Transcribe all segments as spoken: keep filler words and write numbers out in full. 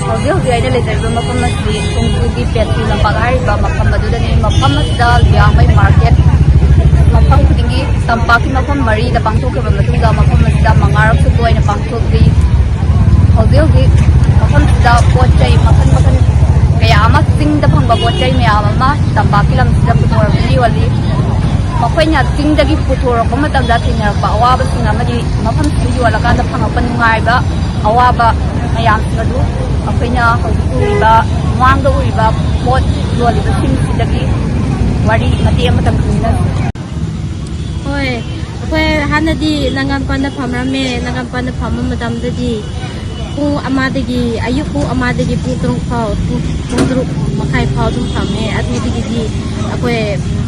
ꯍꯧꯖꯤꯛ ꯍꯧꯖꯤꯛ ꯑꯩꯅ ꯂꯩꯖꯔꯤꯕ ꯃꯐꯝ ꯑꯁꯤ ꯎꯪꯀꯨꯒꯤ ꯄꯦꯇ꯭ꯔꯤ ꯂꯝꯄꯥꯛ ꯍꯥꯏꯔꯤꯕ ꯃꯐꯝ ꯑꯗꯨꯗꯅꯤ꯫ ꯃꯐꯝ ꯑꯁꯤꯗ ꯂꯤꯌꯥꯡꯃꯩ ꯃꯥꯔꯀꯦꯠ ꯃꯐꯝ ꯈꯨꯗꯤꯡꯒꯤ, ꯇꯝꯄꯥꯛꯀꯤ ꯃꯐꯝ ꯃꯔꯤꯗ ꯄꯥꯡꯊꯣꯛꯈ꯭ꯔꯕ ꯃꯇꯨꯡꯗ, ꯃꯐꯝ ꯑꯁꯤꯗ ꯃꯉꯥꯔꯛꯁꯨ ꯇꯣꯏꯅ ꯄꯥꯡꯊꯣꯛꯂꯤ꯫ ꯍꯧꯖꯤꯛ ꯍꯧꯖꯤꯛ ꯃꯐꯝꯁꯤꯗ ꯄꯣꯠ ꯆꯩ ꯃꯈꯜ ꯃꯈꯜ ꯀꯌꯥ ꯑꯃ, ꯆꯤꯡꯗ ꯐꯪꯕ ꯄꯣꯠ ꯆꯩ ꯃꯌꯥꯝ ꯑꯃ ꯇꯝꯄꯥꯛꯀꯤ ꯂꯝꯁꯤꯗ ꯄꯨꯊꯣꯔꯛꯇꯨꯅ ꯌꯣꯜꯂꯤ꯫ ꯃꯈꯣꯏꯅ ꯆꯤꯡꯗꯒꯤ ꯄꯨꯊꯣꯔꯛꯄ ꯃꯇꯝꯗ ꯊꯦꯡꯅꯔꯛꯄ ꯑꯋꯥꯕꯁꯤꯡ ꯑꯃꯗꯤ ꯃꯐꯝꯁꯤꯗ ꯌꯣꯜꯂꯀꯥꯟꯗ ꯐꯪꯉꯛꯄ ꯅꯨꯡꯉꯥꯏꯕ, ꯑꯋꯥꯕ ꯃꯌꯥꯝꯁꯤꯡ ꯑꯗꯨ ꯑꯩꯈꯣꯏꯅ ꯍꯧꯖꯤꯛ ꯎꯔꯤꯕ, ꯃꯃꯥꯡꯗ ꯎꯔꯤꯕ ꯄꯣꯠ ꯌꯣꯜꯂꯤꯕꯁꯤꯡꯁꯤꯗꯒꯤ ꯋꯥꯔꯤ ꯃꯇꯦꯛ ꯑꯃꯇꯪ ꯈꯪꯃꯤꯟꯅꯁꯤ꯫ ꯍꯣꯏ, ꯑꯩꯈꯣꯏ ꯍꯥꯟꯅꯗꯤ ꯅꯪꯒꯥꯝꯄꯥꯟꯗ ꯐꯝꯔꯝꯃꯦ꯫ ꯅꯪꯒꯥꯝꯄꯥꯟꯗ ꯐꯝꯕ ꯃꯇꯝꯗꯗꯤ ꯄꯨꯡ ꯑꯃꯗꯒꯤ, ꯑꯌꯨꯛ ꯄꯨꯡ ꯑꯃꯗꯒꯤ ꯄꯨꯡ ꯇꯔꯨꯛ ꯐꯥꯎ, ꯄꯨꯡ, ꯄꯨꯡ ꯇꯔꯨꯛ ꯃꯈꯥꯏ ꯐꯥꯎ ꯑꯗꯨꯝ ꯐꯝꯃꯦ꯫ ꯑꯗꯨꯗꯒꯤꯗꯤ ꯑꯩꯈꯣꯏ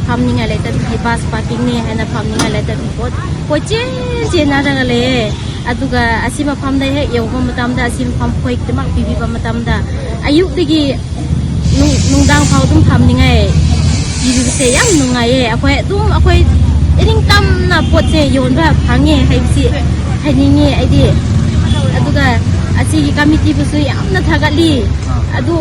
ꯐꯝꯅꯤꯡꯉꯥꯏ ꯂꯩꯇꯕꯒꯤ, ꯕꯁ ꯄꯥꯔꯀꯤꯡꯅꯦ ꯍꯥꯏꯅ ꯐꯝꯅꯤꯡꯉꯥꯏ ꯂꯩꯇꯕꯒꯤ ꯄꯣꯠ ꯀꯣꯏꯆꯦꯟ ꯆꯦꯟꯅꯔꯒ ꯂꯩꯌꯦ꯫ ꯑꯗꯨꯒ ꯑꯁꯤ ꯃꯐꯝꯗ ꯍꯦꯛ ꯌꯧꯕ ꯃꯇꯝꯗ, ꯑꯁꯤ ꯃꯐꯝ ꯑꯩꯈꯣꯏꯒꯤꯗꯃꯛ ꯄꯤꯕꯤꯕ ꯃꯇꯝꯗ, ꯑꯌꯨꯛꯇꯒꯤ ꯅꯨꯡ-, ꯅꯨꯡꯗꯥꯡ ꯐꯥꯎ ꯑꯗꯨꯝ ꯐꯝꯅꯤꯡꯉꯥꯏ ꯄꯤꯕꯤꯕꯁꯦ ꯌꯥꯝ ꯅꯨꯡꯉꯥꯏꯌꯦ꯫ ꯑꯩꯈꯣꯏ ꯑꯗꯨꯝ, ꯑꯩꯈꯣꯏ ꯏꯅꯤꯡꯇꯝꯅ ꯄꯣꯠꯁꯦ ꯌꯣꯟꯕ ꯐꯪꯉꯦ ꯍꯥꯏꯕꯁꯤ ꯍꯥꯏꯅꯤꯡꯉꯤ ꯑꯩꯗꯤ꯫ ꯑꯗꯨꯒ ꯑꯁꯤꯒꯤ ꯀꯃꯤꯇꯤꯕꯨꯁꯨ ꯌꯥꯝꯅ ꯊꯥꯒꯠꯂꯤ꯫ ꯑꯗꯨ,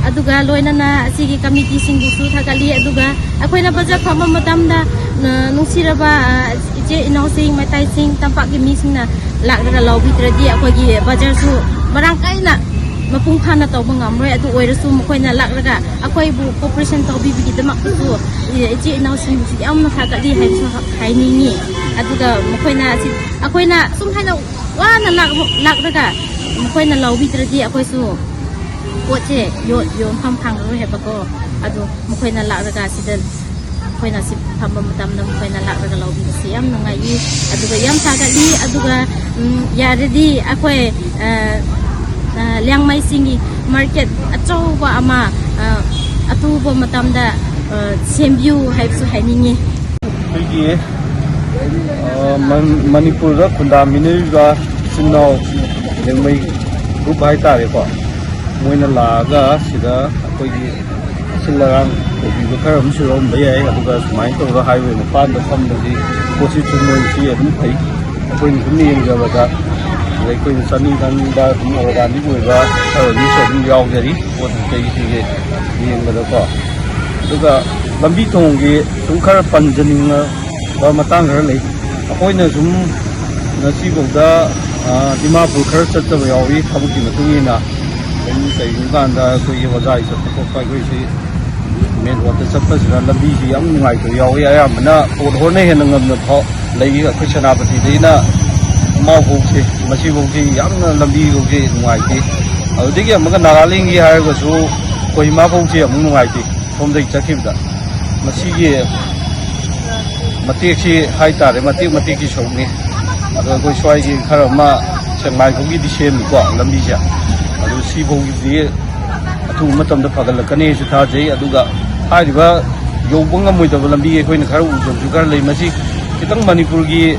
ꯑꯗꯨꯒ ꯂꯣꯏꯅꯅ ꯑꯁꯤꯒꯤ ꯀꯃꯤꯇꯤꯁꯤꯡꯕꯨꯁꯨ ꯊꯥꯒꯠꯂꯤ꯫ ꯑꯗꯨꯒ ꯑꯩꯈꯣꯏꯅ ꯕꯖꯥꯔ ꯐꯝꯕ ꯃꯇꯝꯗ, ꯑ, ꯅꯨꯡꯁꯤꯔꯕ, ꯑ, ꯏꯆꯦ ꯏꯅꯥꯎꯁꯤꯡ, ꯃꯩꯇꯩꯁꯤꯡ, ꯇꯝꯄꯥꯛꯀꯤ ꯃꯤꯁꯤꯡꯅ ꯂꯥꯛꯂꯒ ꯂꯧꯕꯤꯗ꯭ꯔꯗꯤ ꯑꯩꯈꯣꯏꯒꯤ ꯕꯖꯥꯔꯁꯨ ꯃꯔꯥꯡ ꯀꯥꯏꯅ ꯃꯄꯨꯡ ꯐꯥꯅ ꯇꯧꯕ ꯉꯝꯔꯣꯏ꯫ ꯑꯗꯨ ꯑꯣꯏꯔꯁꯨ ꯃꯈꯣꯏꯅ ꯂꯥꯛꯂꯒ ꯑꯩꯈꯣꯏꯕꯨ cooperation ꯇꯧꯕꯤꯕꯒꯤꯗꯃꯛꯇꯁꯨ ꯏꯆꯦ ꯏꯅꯥꯎꯁꯤꯡꯕꯨꯁꯨ ꯌꯥꯝꯅ ꯊꯥꯒꯠꯂꯤ ꯍꯥꯏꯕꯁꯨ ꯍꯥꯏꯅꯤꯡꯉꯤ꯫ ꯑꯗꯨꯒ ꯃꯈꯣꯏꯅ ꯑꯁꯤ, ꯑꯩꯈꯣꯏꯅ ꯁꯨꯝ ꯍꯥꯏꯅ ꯋꯥꯅ ꯂꯥꯛ-, ꯂꯥꯛꯂꯒ ꯃꯈꯣꯏꯅ ꯂꯧꯕꯤꯗ꯭ꯔꯗꯤ ꯑꯩꯈꯣꯏꯁꯨ ꯄꯣꯠꯁꯦ ꯌꯣ-, ꯌꯣꯟꯐꯝ ꯐꯪꯂꯔꯣꯏ ꯍꯥꯏꯕꯀꯣ꯫ ꯑꯗꯨ ꯃꯈꯣꯏꯅ ꯂꯥꯛꯂꯒ ꯁꯤꯗ ꯑꯩꯈꯣꯏꯅ ꯁꯤ ꯐꯝꯕ ꯃꯇꯝꯗ ꯃꯈꯣꯏꯅ ꯂꯥꯛꯂꯒ ꯂꯧꯕꯤꯕꯁꯤ ꯌꯥꯝ ꯅꯨꯡꯉꯥꯏꯌꯦ꯫ ꯑꯗꯨꯒ ꯌꯥꯝ ꯊꯥꯒꯠꯂꯤ꯫ ꯑꯗꯨꯒ, ꯎꯝ, ꯌꯥꯔꯗꯤ ꯑꯩꯈꯣꯏ, ꯑ, ꯑ, ꯂꯤꯌꯥꯡꯃꯩꯁꯤꯡꯒꯤ ꯃꯥꯔꯀꯦꯠ ꯑꯆꯧꯕ ꯑꯃ, ꯑ, ꯑꯊꯨꯕ ꯃꯇꯝꯗ, ꯑ, ꯁꯦꯝꯕꯤꯌꯨ ꯍꯥꯏꯕꯁꯨ ꯍꯥꯏꯅꯤꯡꯉꯤ꯫ ꯑꯩꯈꯣꯏꯒꯤ, ꯑ, ꯃꯟ-, ꯃꯅꯤꯄꯨꯔꯗ ꯈꯨꯟꯗꯥꯃꯤꯟꯅꯔꯤꯕ ꯏꯆꯤꯟ ꯏꯅꯥꯎ ꯂꯤꯌꯥꯡꯃꯩ ꯒ꯭ꯔꯨꯞ ꯍꯥꯏꯇꯥꯔꯦꯀꯣ, ꯃꯣꯏꯅ ꯂꯥꯛꯑꯒ ꯁꯤꯗ ꯑꯩꯈꯣꯏꯒꯤ ꯑꯁꯤꯜ ꯑꯔꯥꯡ ꯇꯧꯕꯤꯕ ꯈꯔ ꯑꯃꯁꯨ ꯌꯥꯎꯔꯝꯕ ꯌꯥꯏ꯫ ꯑꯗꯨꯒ ꯁꯨꯃꯥꯏꯅ ꯇꯧꯔꯒ ꯍꯥꯏꯋꯦ ꯃꯄꯥꯟꯗ ꯐꯝꯕꯁꯤ ꯄꯣꯠꯁꯤꯠꯁꯨ ꯃꯣꯏꯁꯤ ꯑꯗꯨꯝ ꯐꯩ꯫ ꯑꯩꯈꯣꯏꯅ ꯁꯨꯝ ꯌꯦꯡꯖꯕꯗ ꯑꯩꯈꯣꯏꯅ ꯆꯥꯅꯤꯡ ꯊꯛꯅꯤꯡꯕ ꯑꯗꯨꯝ organic ꯑꯣꯏꯕ ꯈꯔ ꯑꯗꯨꯝꯁꯨ ꯑꯗꯨꯝ ꯌꯥꯎꯖꯔꯤ ꯄꯣꯠ ꯆꯩꯁꯤꯡꯁꯦ ꯌꯦꯡꯕꯗꯀꯣ꯫ ꯑꯗꯨꯒ ꯂꯝꯕꯤ ꯊꯣꯡꯒꯤ ꯁꯨꯝ ꯈꯔ ꯄꯟꯖꯅꯤꯡꯕ ꯃꯇꯥꯡ ꯈꯔ ꯂꯩ꯫ ꯑꯩꯈꯣꯏꯅ ꯁꯨꯝ ꯉꯁꯤꯐꯥꯎꯗ, ꯑ, ꯗꯤꯃꯥꯄꯨꯔ ꯈꯔ ꯆꯠꯆꯕ ꯌꯥꯎꯏ ꯊꯕꯛꯀꯤ ꯃꯇꯨꯡ ꯏꯟꯅ꯫ ꯑꯗꯨꯝ ꯀꯩꯒꯨꯝꯕ ꯀꯥꯟꯗ ꯑꯩꯈꯣꯏꯒꯤ ꯍꯣꯖꯥꯏ ꯆꯠꯄ ꯈꯣꯠꯄ ꯑꯩꯈꯣꯏꯁꯤ main roadꯇ ꯆꯠꯄꯁꯤꯗ ꯂꯝꯕꯤꯁꯤ ꯌꯥꯝ ꯅꯨꯡꯉꯥꯏꯇꯕ ꯌꯥꯎꯏ꯫ ꯑꯌꯥꯝꯕꯅ ꯄꯣꯠ ꯍꯣꯔꯅ ꯍꯦꯟꯅ ꯉꯝꯅ ꯐꯥꯎ ꯂꯩ꯫ ꯑꯩꯈꯣꯏ ꯁꯦꯅꯥꯄꯇꯤꯗꯩꯅ ꯃꯥꯎꯐꯧꯁꯦ, ꯃꯁꯤꯐꯧꯁꯤ ꯌꯥꯝꯅ ꯂꯝꯕꯤꯐꯧꯁꯤ ꯅꯨꯡꯉꯥꯏꯇꯦ꯫ ꯑꯗꯨꯗꯒꯤ ꯑꯃꯨꯛꯀ ꯅꯥꯒꯥꯂꯦꯟꯒꯤ ꯍꯥꯏꯔꯒꯁꯨ ꯀꯣꯍꯤꯃꯥ ꯐꯧꯁꯤ ꯑꯃꯨꯛ ꯅꯨꯡꯉꯥꯏꯇꯦ꯫ ꯁꯣꯝꯗꯒꯤ ꯆꯠꯈꯤꯕꯗ ꯃꯁꯤꯒꯤ ꯃꯇꯦꯛꯁꯤ ꯍꯥꯏꯇꯥꯔꯦ, ꯃꯇꯦꯛ ꯃꯇꯦꯛꯀꯤ ꯁꯔꯨꯛꯅꯤ꯫ ꯑꯗꯣ ꯑꯩꯈꯣꯏ ꯁ꯭ꯋꯥꯏꯒꯤ ꯈꯔ ꯑꯃ ꯁꯦꯛꯃꯥꯏ ꯐꯥꯎꯒꯤꯗꯤ ꯁꯦꯝꯃꯤꯀꯣ ꯂꯝꯕꯤꯁꯦ, ꯑꯗꯨ ꯁꯤꯐꯥꯎꯒꯤꯗꯤ ꯑꯊꯨꯕ ꯃꯇꯝꯗ ꯐꯒꯠꯂꯛꯀꯅꯤꯁꯨ ꯊꯥꯖꯩ꯫ ꯑꯗꯨꯒ ꯍꯥꯏꯔꯤꯕ ꯌꯧꯕ ꯉꯝꯃꯣꯏꯗꯕ ꯂꯝꯕꯤ ꯑꯩꯈꯣꯏꯅ ꯈꯔ ꯎꯗꯕꯁꯨ ꯈꯔ ꯂꯩ꯫ ꯃꯁꯤ ꯈꯤꯇꯪ ꯃꯅꯤꯄꯨꯔꯒꯤ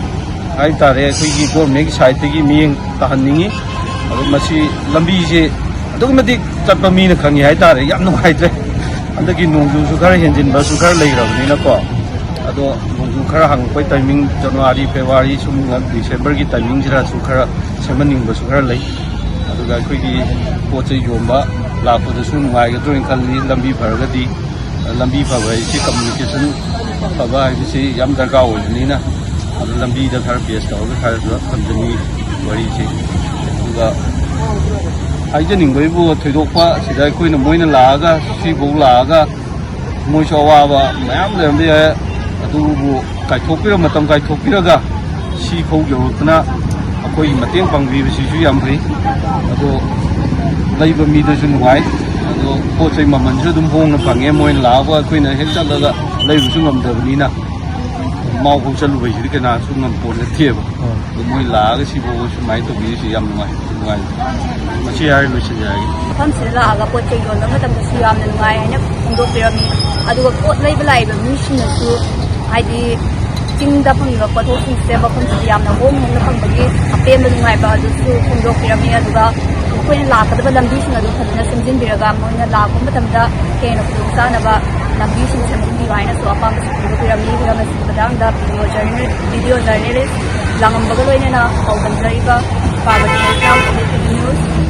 ꯍꯥꯏꯇꯥꯔꯦ, ꯑꯩꯈꯣꯏꯒꯤ governmentꯀꯤ sideꯇꯒꯤ ꯃꯤꯠꯌꯦꯡ ꯇꯥꯍꯟꯅꯤꯡꯉꯤ꯫ ꯑꯗꯣ ꯃꯁꯤ ꯂꯝꯕꯤꯁꯦ ꯑꯗꯨꯛꯀꯤ ꯃꯇꯤꯛ ꯆꯠꯄ ꯃꯤꯅ ꯈꯪꯉꯤ ꯍꯥꯏꯇꯥꯔꯦ, ꯌꯥꯝ ꯅꯨꯡꯉꯥꯏꯇ꯭ꯔꯦ꯫ ꯍꯟꯗꯛꯀꯤ ꯅꯣꯡꯖꯨꯁꯨ ꯈꯔ ꯍꯦꯟꯖꯤꯟꯕꯁꯨ ꯈꯔ ꯂꯩꯈ꯭ꯔꯕꯅꯤꯅꯀꯣ꯫ ꯑꯗꯣ ꯅꯣꯡꯖꯨ ꯈꯔ ꯍꯥꯡꯉꯛꯄꯩ timing, January, February, ꯁꯨꯝ Decemberꯒꯤ timingꯁꯤꯗꯁꯨ ꯈꯔ ꯁꯦꯝꯍꯟꯅꯤꯡꯕꯁꯨ ꯈꯔ ꯂꯩ꯫ ꯑꯗꯨꯒ ꯑꯩꯈꯣꯏꯒꯤ ꯄꯣꯠ ꯆꯩ ꯌꯣꯟꯕ ꯂꯥꯛꯄꯗꯁꯨ ꯅꯨꯡꯉꯥꯏꯒꯗ꯭ꯔꯣꯅ ꯈꯜꯂꯤ, ꯂꯝꯕꯤ ꯐꯔꯒꯗꯤ꯫ ꯂꯝꯕꯤ ꯐꯕ ꯍꯥꯏꯁꯤ, communication ꯐꯕ ꯍꯥꯏꯕꯁꯤ ꯌꯥꯝ ꯗꯔꯀꯥꯔ ꯑꯣꯏꯕꯅꯤꯅ, ꯑꯗꯨ ꯂꯝꯕꯤꯗ ꯈꯔ base ꯇꯧꯔꯒ ꯈꯔꯁꯨ ꯊꯝꯖꯅꯤꯡꯉꯤ ꯋꯥꯔꯤꯁꯤ꯫ ꯑꯗꯨꯒ ꯍꯥꯏꯖꯅꯤꯡꯕꯒꯤꯕꯨ ꯊꯣꯏꯗꯣꯛꯄ, ꯁꯤꯗ ꯑꯩꯈꯣꯏꯅ, ꯃꯣꯏꯅ ꯂꯥꯛꯑꯒ, ꯁꯤꯐꯥꯎ ꯂꯥꯛꯑꯒ ꯃꯣꯏꯁꯨ ꯑꯋꯥꯕ ꯃꯌꯥꯝ ꯂꯩꯔꯝꯕ ꯌꯥꯏ, ꯑꯗꯨꯕꯨ ꯀꯥꯏꯊꯣꯛꯄꯤꯔ-, ꯃꯇꯝ ꯀꯥꯏꯊꯣꯛꯄꯤꯔꯒ ꯁꯤ ꯐꯧ ꯌꯧꯔꯛꯇꯅ ꯑꯩꯈꯣꯏꯒꯤ ꯃꯇꯦꯡ ꯄꯥꯡꯕꯤꯕꯁꯤꯁꯨ ꯌꯥꯝ ꯐꯩ꯫ ꯑꯗꯣ ꯂꯩꯕ ꯃꯤꯗꯁꯨ ꯅꯨꯡꯉꯥꯏ꯫ ꯑꯗꯣ ꯄꯣꯠ ꯆꯩ ꯃꯃꯜꯁꯨ ꯑꯗꯨꯝ ꯍꯣꯡꯅ ꯐꯪꯉꯦ꯫ ꯃꯣꯏꯅ ꯂꯥꯛꯑꯒ ꯑꯩꯈꯣꯏꯅ ꯍꯦꯛ ꯆꯠꯂꯒ ꯂꯩꯕꯁꯨ ꯉꯝꯗꯕꯅꯤꯅ, ꯃꯥꯎ ꯐꯥꯎ ꯆꯠꯂꯨꯕꯩꯁꯤꯗꯤ ꯀꯅꯥꯁꯨ ꯉꯝꯄꯣꯠ ꯅꯠꯇꯦꯕ꯫ ꯑꯗꯣ ꯃꯣꯏ ꯂꯥꯛꯑꯒ ꯁꯤꯐꯥꯎ ꯁꯨꯃꯥꯏꯅ ꯇꯧꯕꯤꯔꯤꯁꯤ ꯌꯥꯝ ꯅꯨꯡꯉꯥꯏ, ꯅꯨꯡꯉꯥꯏ꯫ ꯃꯁꯤ ꯍꯥꯏꯔ ꯂꯣꯏꯁꯤꯟꯖꯔꯒꯦ꯫ ꯃꯐꯝꯁꯤꯗ ꯂꯥꯛꯑꯒ ꯄꯣꯠ ꯆꯩ ꯌꯣꯟꯕ ꯃꯇꯝꯗꯁꯨ ꯌꯥꯝꯅ ꯅꯨꯡꯉꯥꯏ ꯍꯥꯏꯅ ꯐꯣꯡꯗꯣꯛꯄꯤꯔꯝꯃꯤ꯫ ꯑꯗꯨꯒ ꯄꯣꯠ ꯂꯩꯕ ꯂꯥꯛꯏꯕ ꯃꯤꯁꯤꯡꯅꯁꯨ, ꯍꯥꯏꯗꯤ, ꯆꯤꯡꯗ ꯐꯪꯉꯤꯕ ꯄꯣꯠꯊꯣꯛꯁꯤꯡꯁꯦ ꯃꯐꯝꯁꯤꯗ ꯌꯥꯝꯅ ꯍꯣꯡ ꯍꯣꯡꯅ ꯐꯪꯕꯒꯤ ꯑꯄꯦꯟꯕ ꯅꯨꯡꯉꯥꯏꯕ ꯑꯗꯨꯁꯨ ꯐꯣꯡꯗꯣꯛꯄꯤꯔꯝꯃꯤ꯫ ꯑꯗꯨꯒ ꯃꯈꯣꯏꯅ ꯂꯥꯛꯀꯗꯕ ꯂꯝꯕꯤꯁꯤꯡ ꯑꯗꯨ ꯐꯖꯅ ꯁꯦꯝꯖꯤꯟꯕꯤꯔꯒ ꯃꯣꯏꯅ ꯂꯥꯛꯄ ꯃꯇꯝꯗ ꯍꯦꯟꯅ ꯈꯨꯗꯣꯡꯆꯥꯅꯕ ꯂꯝꯕꯤꯁꯤꯡ ꯁꯦꯝꯖꯤꯟꯕꯤꯌꯨ ꯍꯥꯏꯅꯁꯨ ꯑꯄꯥꯝꯕꯁꯨ ꯐꯣꯡꯗꯣꯛꯄꯤꯔꯝꯃꯤ꯫ ꯈꯨꯗꯝ ꯑꯁꯤꯒꯤ ꯃꯇꯥꯡꯗ video journal-, video journalist ꯂꯥꯡꯉꯝꯕꯒ ꯂꯣꯏꯅꯅ ꯄꯥꯎꯗꯝꯖꯔꯤꯕ ꯄꯥꯔꯕꯇꯤ ꯅꯦꯁꯅꯦꯜ ꯅ꯭ꯌꯨꯁ